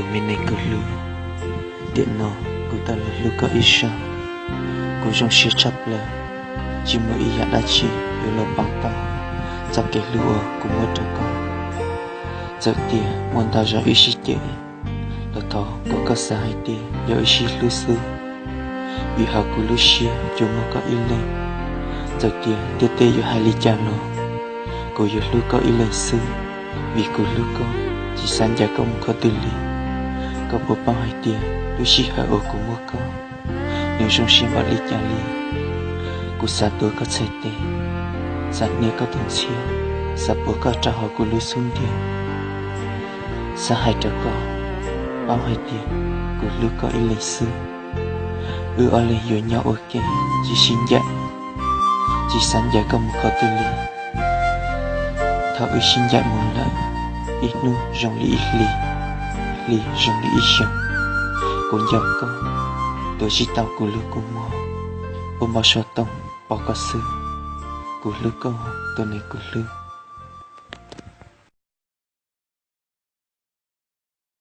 Tus me neeg kuv hlub, tiam no kuv tau los hlub koj ib zaug. Kuv zoo siab tshaj plaws, tsis muaj ib yam dab tsi yuav los pauv tau txoj kev hlub uas kuv muaj rau koj. Txawm tias muaj ntau zaus wb sib cem, los thov kom koj xav hais tias yog wb sib hlub xwb, vim hauv kuv lub siab tsuas muaj koj ib leeg. Txawm tias ntiaj teb yuav hais li cas los, kuv yuav hlub koj ib leeg xwb, vim kuv hlub koj, tsis xav ncaim koj mus qhov twg li. Koj puas paub hais tias lub sij hawm uas kuv muaj koj, nws zoo siab npaum li cas li? Kuv xav tuav koj txhais tes, xav hnia koj tus ntxhiab, xav puag koj rau hauv kuv lub xub ntiag. Xav hais rau koj paub hais tias kuv hlub koj ib leeg xwb. Wb ob leeg yuav nyob ua ke tsis sib ncaim, tsis xav ncaim koj mus qhov twg li. Thaum wb sib ncaim mus lawm, ib hnub zoo li ib hlis, hli zoo li ib xyoos. Kuv nco koj, tuav tsis tau kuv lub kua muag, ua npau suav toog pom koj xwb. Kuv hlub koj, tus neeg kuv hlub.